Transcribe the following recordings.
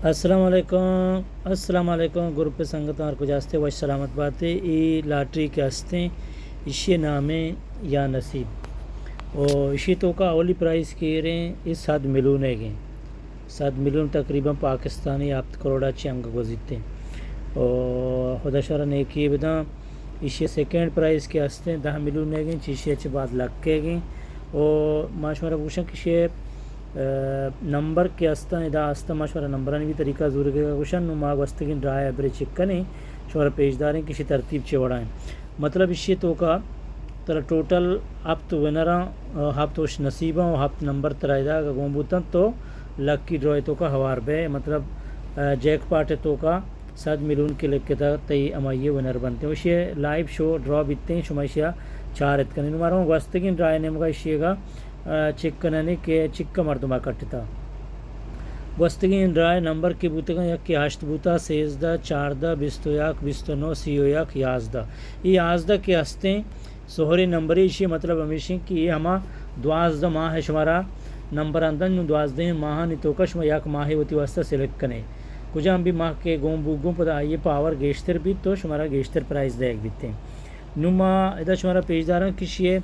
السلام علیکم، السلام علیکم گروپ سنگتاں، ہر کجا ہستے وش سلامت باتے۔ اے لاٹری کہ ہستیں، ایشی نامیں یا نصیب، او ایشی توکا اولی پرائز کہ ایریں، اے صد ملیون ئیگیں۔ صد ملیون تقریباً پاکستانی ہپت کروڑا چہ انگہ گوزیتیں۔ او خدا شمارا نیکی بداں۔ ایشی سیکنڈ پرائز کہ ہستیں، دہ ملیون ئیگیں، چہ ایشی چہ بعد لک ئیگیں۔ او ما شمارا گوشاں کہ ایشی، ا، نمبر کہ ہستاں، ادا ہستاں، ما شمارا نمبرانی بھی طریقہ زورگے گا گوشاں۔ نوں ما گوستگیں ڈرائے ابرے چک کنیں، شمارا پیش داریں کہ ایشی ترتیب چے وڑا ایں۔ مطلب ایشی توکا ترا ٹوٹل ہپت ونراں، ا، ہپت خوش نصیباں و ہپت نمبر ترا ادا اگہ گون بوتنت تو لکی ڈرائے توکا ہوار بے۔ مطلب، ا، جیک پاٹ توکا صد ملیون کہ لکھتا، تئی ہمائی ونر بنتے۔ ایشی لائیو شو ڈرا بیتیں، شما ایشی چارت کنیں۔ نوں ما رواں گوستگیں ڈرائے نیمگا ایشی گا، ا، چک کنیں کہ چکا مردما کٹتا۔ گوستگیں ڈرائے نمبر کہ بوتگاں، یک کہ ہشت بوتا، سیزدہ، چاردہ، بیست و یک، بیست و نو، سی و یک، یازدہ۔ اے یازدہ کہ ہستیں، سہریں نمبرے، ایشی مطلب ہمیشیں کہ اے ہما دوازدہ ماہ شمارا نمبراں دنت۔ نوں دوازدہیں ماہانی توکا شما یک ماہے وتی واسطہ سلیکٹ کنے۔ کجام بھی ماہ کہ گون بوگ گوں پدا آئی پاور گیشتر بیت تو شمارا گیشتر پرائز دیگ بیتیں۔ نوں ما ادا شمارا پیش داراں کہ ایشی، ا،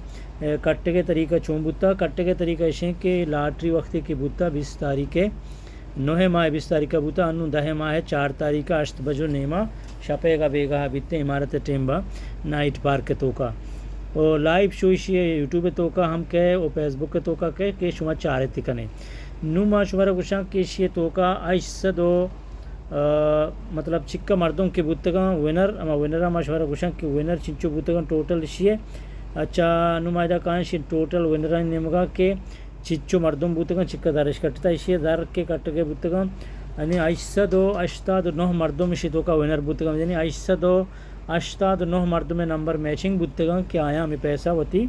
کٹگے طریقہ چون بوتا۔ کٹگے طریقہ ایشیں کہ لاٹری وقتی کہ بوتا بیست تاریخ نوہ ماہ بیست تاریخ بوتا، انوں دہ ماہ چار تاریخ ہشت بجو نیما شپیگا بیگاہ بیتیں عمارت ٹیمبا نائٹ پارک توکا۔ او لائیو شو ایشی یوٹیوب توکا ہم کئے او فیس بک توکا کئے کہ شما چارت کنے۔ نوں ما شمارا گوشاں کہ ایشی توکا ہشت سد و، ا، مطلب چکا مردم کہ بوتگاں ونر، ہما ونرا ما شمارا گوشاں کہ ونر چنچو بوتگاں ٹوٹل ایشی۔ اچھا، نوں ما ادا کائیں ایشی ٹوٹل ونرانی نیمگا کہ چنچو مردم بوتگاں، چکا درش کٹتا، ایشی در کہ کٹگے بوتگاں، یعنی ہشت سد و ہشتاد و نو مردم ایشی توکا ونر بوتگاں، یعنی ہشت سد و ہشتاد و نو مردم نمبر میچنگ بوتگاں کہ آیاں ہمے پیسہ وتی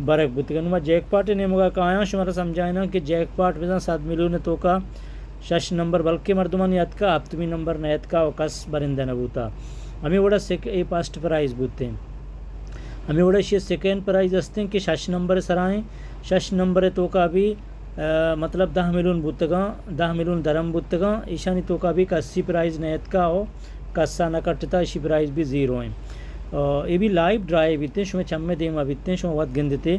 برگ بوتگاں۔ نوں ما جیک پاٹ نیمگا کایاں، شمارا سمجھائیناں کہ جیک پاٹ بزاں صد ملیون توکا شش نمبر بلکہ مردمانی اتکا، ہپتمی نمبر نہ اتکا و کس برندہ نہ بوتا۔ ہمے وڑا سک-، اے فرسٹ پرائز بوتیں۔ ہمے وڑا ایشی سیکنڈ پرائز ہستیں کہ شش نمبر سرائیں، شش نمبر توکا بھی، ا، مطلب دہ ملیون بوتگاں، دہ ملیون درم بوتگاں، ایشانی توکا بھی کسی پرائز نہ اتکا و کسا نہ کٹتا، ایشی پرائز بھی زیرو ایں۔ ا، اے بھی لائیو ڈرائے بیتیں، شما چمے دیما بیتیں، شما وت گندتے۔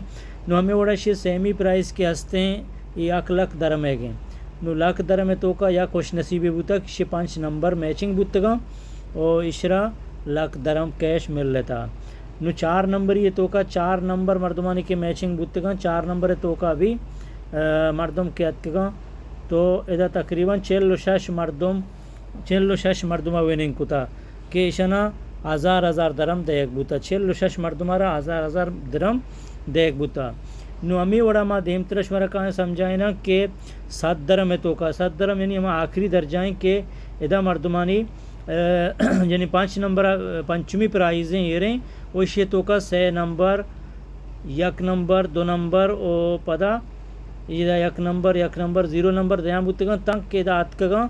نوں ہمے وڑا ایشی سیمی پرائز کہ ہستیں، اے یک لکھ درم ئیگیں۔ نوں لکھ درم توکا یک خوش نصیبے بوتا کہ ایشی پنچ نمبر میچنگ بوتگاں و ایشرا لکھ درم کیش ملتا۔ نوں چار نمبری توکا چار نمبر مردمانی کہ میچنگ بوتگاں، چار نمبر توکا بھی، ا، مردم کہ اتکگاں، تو ادا تقریباً چل و شش مردم، چل و شش مردم وننگ کتا کہ ایشانا ہزار ہزار درم دیگ بوتا، چل و شش مردم را ہزار ہزار درم دیگ بوتا۔ نوں ہمے وڑا ما دیمترا شمارا کائیں سمجھائیناں کہ صد درم توکا، صد درم یعنی ہما آخری درجہ ایں کہ ادا مردمانی، ا، یعنی پنچ نمبر، ا، پنچمی پرائز ایں ایریں، و ایشی توکا سے نمبر، یک نمبر، دو نمبر و پدا ادا یک نمبر، یک نمبر، زیرو نمبر دیان بوتگاں، تنک کہ ادا اتکگاں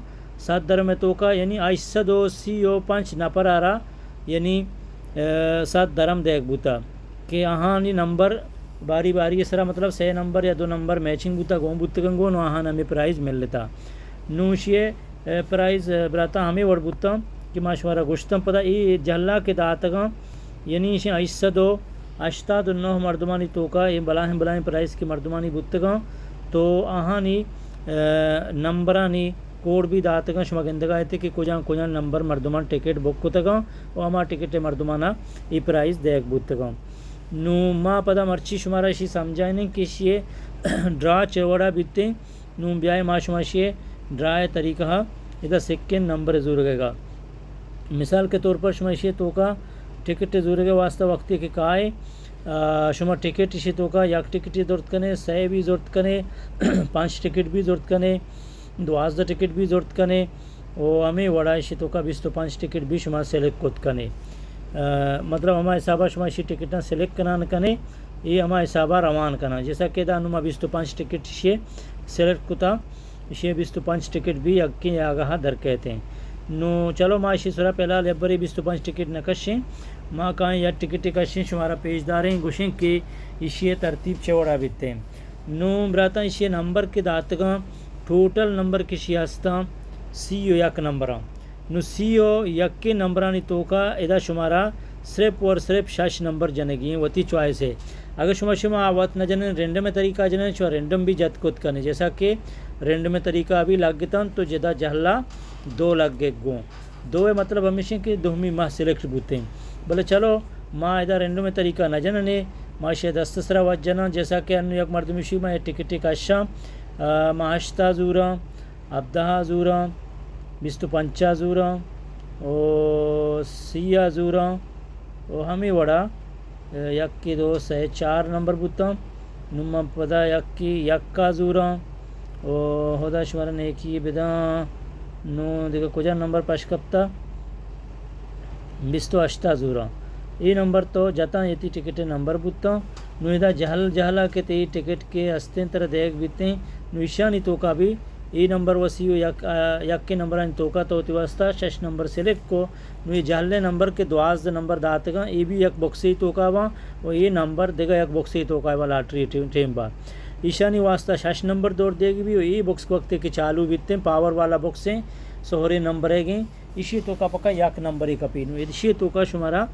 صد درم توکا، یعنی ہشت سد و سی و پنچ نفر آرا، یعنی، ا، صد درم دیگ بوتا کہ آہانی نمبر باری باری سرا، مطلب سے نمبر یا دو نمبر میچنگ بوتا، گون بوتگاں گون و آہان ہمے پرائز ملتا۔ نوں ایشی ء پرائز، ء، براتاں ہمے وڑ بوتاں کہ ما شمارا گوشتاں، پدا اے جہلا کہ داتگاں، یعنی ایشیں ہشت سد و ہشتاد و نو مردمانی توکا اے بلاہیں بلاہیں پرائز کہ مردمانی بوتگاں، تو آہانی، ء، نمبرانی کوڈ بھی داتگاں، شما گندگا ایتے کہ کجام کجام نمبر مردمان ٹکٹ بک کتگاں و ہما ٹکٹ مردمانا اے پرائز دیگ بوتگاں۔ نوں ما پدا مرچی شمارا اشی سمجھائینیں کہ اشی ڈرا چہ وڑا بیتیں۔ نوں بیائے ما شما اشی ء ڈرا ء طریقہ ء ادا سکیں نمبر زورگا۔ مثال کے طور پر شما اشی ء توکا ٹکٹ زورگ ء واسطہ وقتی کہ کائے، آ، شما ٹکٹ اشی توکا یک ٹکٹ زرت کنے، سئے بھی زرت کنے، پنچ ٹکٹ بھی زرت کنے، دوازدہ ٹکٹ بھی زرت کنے، و ہمے وڑا اشی توکا بیست و پنچ ٹکٹ بھی شما سلیکٹ کت کنے۔ آ، مطلب ہما حسابا شما اشی ٹکٹاں سلیکٹ کنان کنے، اے ہما حسابا روان کناں۔ جیسا کہ ادا نوں ما بیست و پنچ ٹکٹ اشی سلیکٹ کتا، اشی بیست و پنچ ٹکٹ بھی یکیں یاگہا در کیتیں۔ نوں چلو ما اشی سرا پہلا لبرے بیست و پنچ ٹکٹ نہ کشیں، ما کائیں یک ٹکٹ کشیں، شمارا پیش داریں، گوشیں کہ اشی ترتیب چہ وڑا بیتیں۔ نوں براتاں اشی نمبر کہ داتگاں، ٹوٹل نمبر کہ اشی ہستاں، سی و یک نمبراں۔ نوں سی و یکیں نمبرانی توکا ادا شمارا صرف اور صرف شش نمبر جنگی ایں وتی چوائس ءَ۔ اگر شما، شما وت نہ جنن، رینڈم طریقہ جنن، شما رینڈم بھی جت کت کنے، جیسا کہ رینڈم طریقہ بھی لگتن تو جدا جہلا دو لگ گوں۔ دو ءِ مطلب ہمیش ایں کہ دومی ماہ سلیکٹ بوتیں۔ بلے چلو، ما ادا رینڈم طریقہ نہ جننے، ما شے دست سرا وت جناں، جیسا کہ انوں یک مردمی شی ما اے ٹکٹے کشاں، آ، ما ہشتا زوراں، ہبدہ ءَ زوراں، بیست و پنچ ءَ زوراں، او سی ءَ زوراں، او ہمے وڑا، اے، یکے دو سئے چار نمبر بوتاں۔ نوں من پدا یکے یک ءَ زوراں، او ہدا شمارا نیکی بداں۔ نوں دگہ کجا نمبر پش کپتا؟ بیست و ہشت ءَ زوراں۔ اے نمبر تو جتاں، اے تئی ٹکٹ نمبر بوتاں۔ نوں ادا جہل جہلا کہ تئی ٹکٹ کہ استیں ترا دیگ بیتیں، نوں ایشانی توکا بھی اے نمبر و سی و یک، آ، یکیں نمبرانی توکا تو وتی واسطہ شش نمبر سلیکٹ کو۔ نوں اے جہلیں نمبر کہ دوازدہ نمبر داتگاں، اے بھی یک بکسے توکا باں و اے نمبر دگہ یک بکسے توکا باں لاٹری ٹیم، ٹیم با۔ ایشانی واسطہ شش نمبر دور دیگ بی و اے بکس وقتے کہ چالو بیتیں، پاور والا بکسیں، سہریں نمبر گیں، ایشی توکا پکا یک نمبرے کپی۔ نوں ایشی توکا شمارا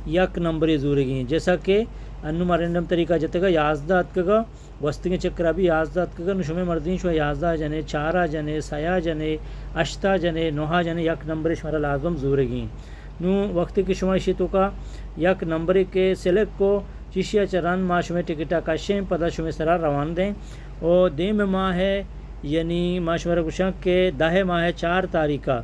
یک نمبرے زورگی ایں۔ جیسا کہ انوں ما رینڈم طریقہ جتگا یازدہ اتکگا، گوستگیں چکرا بھی یازدہ اتکگا، نوں شمے مرضی، شما یازدہ جنے، چارا جنے، سیا جنے، ہشتا جنے، نوہا جنے، یک نمبرے شمارا لازم زورگی ایں۔ نوں وقتے کہ شما ایشی توکا یک نمبرے کہ سلیکٹ کو، چیشیا چہ رند ما شمے ٹکٹا کشیں، پدا شمے سرا روان دیں۔ او دیم ماہ، یعنی ما شمارا گوشاں کہ دہ ماہ چار تاریخا،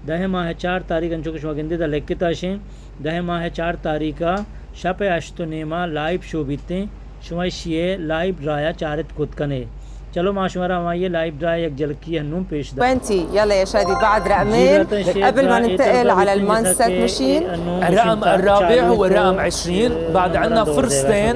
دہ ماہ چار تاریخ انچو کہ شما گندے دا لکھتا شیں، دہ ماہ چار تاریخا شپ ہشت و نیما لائیو شو بیتیں، شما ایشی لائیو ڈرایا چارت کت کنے۔ چلو ما شمارا ہمائی لائیو ڈرا یک جھلکی ہنوں پیش دار۔ Twenty. يلا يا شادي، بعد رقمين قبل ما ننتقل على المانسيت ماشين. الرقم الرابع هو الرقم عشرين. بعد عنا فرصتين،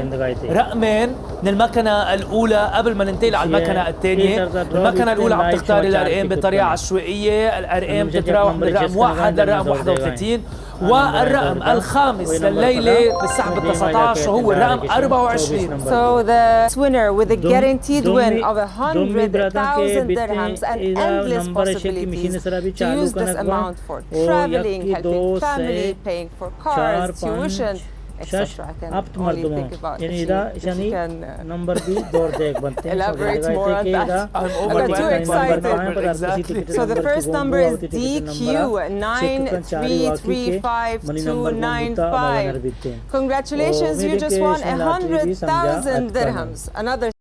رقمين من المكنة الأولى قبل ما ننتقل على المكنة الثانية. المكنة الأولى عم تختار الأرقام بطريقة عشوائية. الأرقام تتراوح من رقم واحد للرقم واحد وثلاثين. والرقم الخامس لليلة بالسحب التسعتاش هو الرقم أربعة وعشرين. So the winner with a guaranteed win of a hundred thousand dirhams and endless possibilities to use this amount for traveling, helping family, paying for cars, tuition, et cetera. I can only think about. یعنی ادا ایشانی نمبر بھی دور دیگ بنتے ہیں۔ Elaborate more on that. I'm too excited. So the first number is D Q nine three three five two nine five. Congratulations, you just won a hundred thousand dirhams. Another